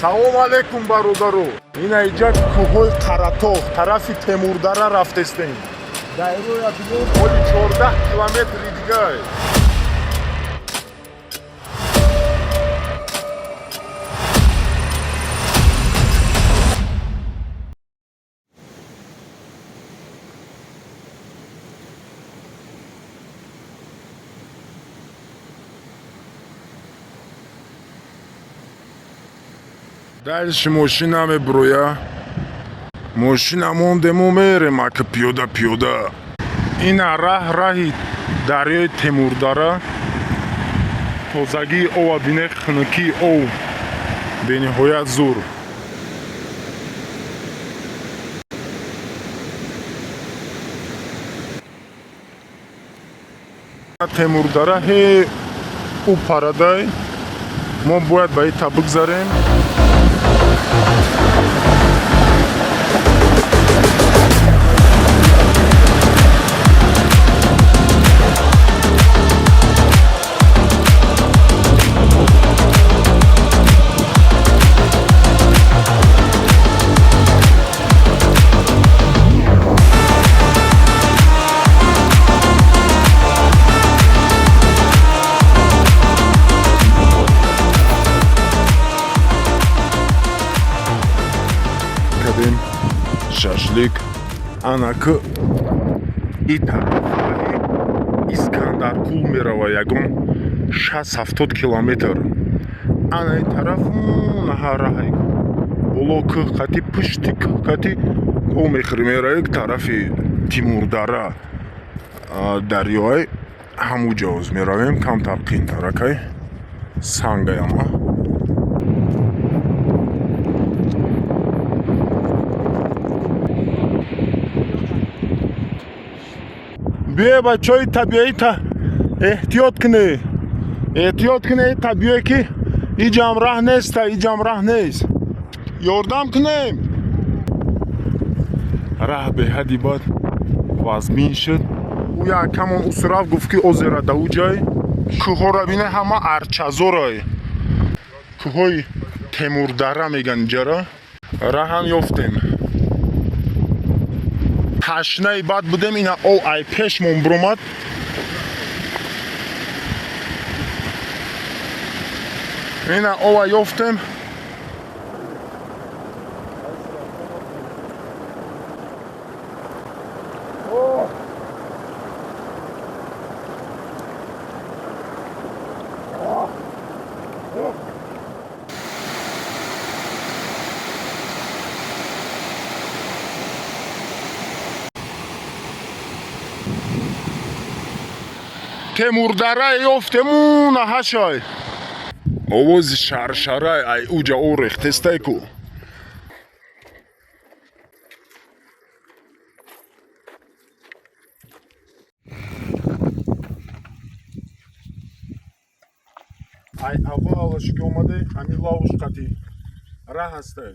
Салом алейкум, бародаро. Ина иҷа кӯҳҳои Қаратоғ, тарафи Темурдара рафтестем. Дайроя бинем, ҳоли 14 километри дигай. Дальше мошина меброя. Мошина мондему, мерем ака пиёда пиёда. Ина раҳ, раҳи дарёи Темурдара. Тозагии ова бине, хунукии ов бениҳоят зур. Темурдара ҳе ӯ парадай. Мо бояд ба ита бигзарем. Кардем шашлик. Анаки и тараф Искандаркул мерава, ягон 60-70 километр. Ана и тараф наҳараҳай боло кӯҳ қати, пушти кӯҳ қати гов мехӯри, меравӣ тарафи Тимурдара, дарёай ҳамуҷа оз меравем, камтар қиинтаракай, сангаяма. Биё, бачаҳои табиита, эҳтиёт кунед, эҳтиёт кунед. Табиое ки иҷам раҳ неста, иҷам раҳ нест, ёрдам кунем. Раҳ беҳади бад вазмин шуд. Ӯ якамон усраф гуфт, ки озера да ӯ ҷай кӯҳҳоро бине, ҳама арчазорай, кӯҳҳои Темурдара меган иҷара. Раҳам ёфтем. Ташнаи бад будем, ина ов ай пешмон биромад. Ина ова ёфтем. Темурдара ёфтему, наҳашай овози шаршарай ай уҷа о рехтестай ку. Ай аввалаш ки омаде, ҳамин лавш қати раҳ ҳастай,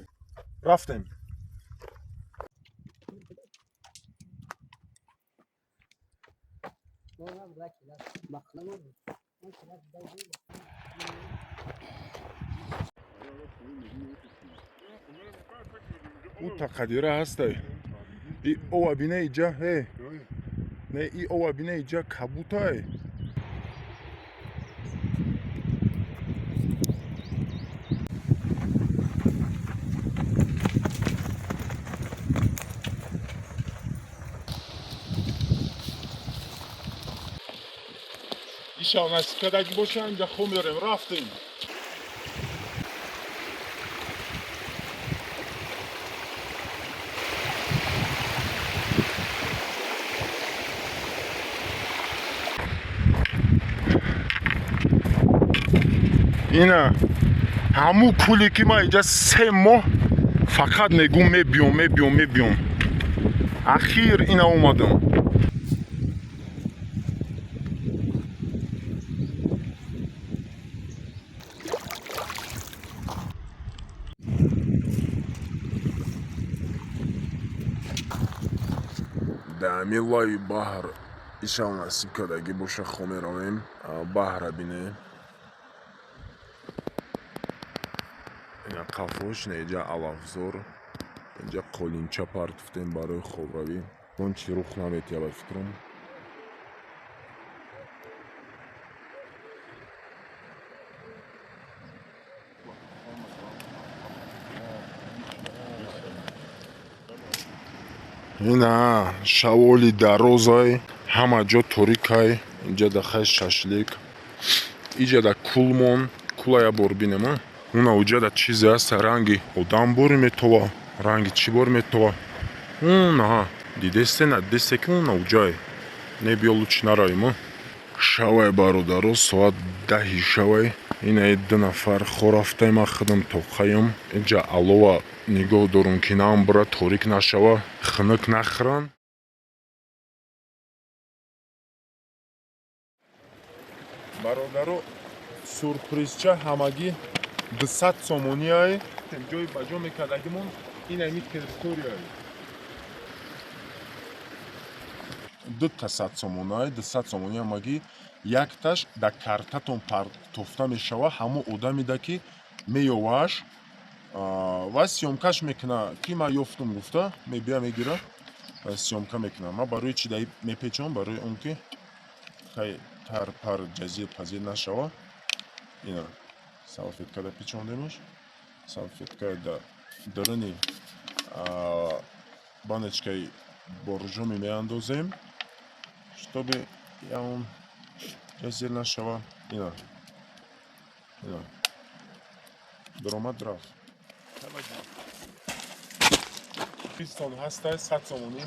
рафтем. Ӯ тақадира ҳастай. И ова бине иҷа, э не, и ова бине, иҷа кабутай. Ишав насиб кардагӣ боша, инҷа хо мерем. Рафтем. Ина ҳамун куле ки ман инҷа 3 моҳ фақат мегӯм, мебиём, мебиём, мебиём, ахир ина омадам. Дар лави баҳр, ишав насиб кардагӣ боша, хо меравем, баҳра бинем. Ина қафош, инҷа алафзор, инҷа қолинча партофтем барои хобравӣ. Он чи рух наметия ба фикрам. Ина шаволи дарозай, ҳама ҷо торикай. Инҷа да хай шашлик, иҷа да кулмон, кула я бор бинем. Уна уҷа да чизе аст, ранги одам бори метова, ранги чӣ бор метова. Уна дидесте, надидесте ки уна уҷай. Не, биё, лучше наравим. Шавай, бародаро, соат 10-и шавай. Ина ду нафар хорафтаем, ман худам тоқаем. Инҷа алова нигоҳ дорум, ки нам бура торик нашава, хунук нахӯранд. Бародаро, сюрпризча ҳамагӣ 200 сомониай. Ҷои ба ҷо мекардагимон ин ами территорияй. Дута 100 сомонай, 200 сомони ҳамагӣ. Якташ дар картатон партофта мешава, ҳамон одамида ки меёваш ва съёмкаш мекуна, ки ман ёфтум гуфта, мебия, мегира ва съёмка мекуна. Ман барои чӣ даи мепечонам? Барои он ки хай тар пар ҷазир пазир нашава. Ина салфеткада печондемаш, салфетка да даруни баночкаи боржоми меандозем, чтобы ягон ҷазир нашава. Ина, ина даромад, рафт. Ҳастай 100 сомонӣ.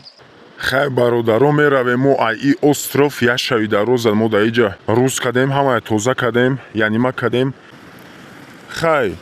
Хай, бародаро, меравем мо ай и остров. Як шави дароза мо да иҷа рӯз кардем, ҳамая тоза кардем, янима кардем. Хай.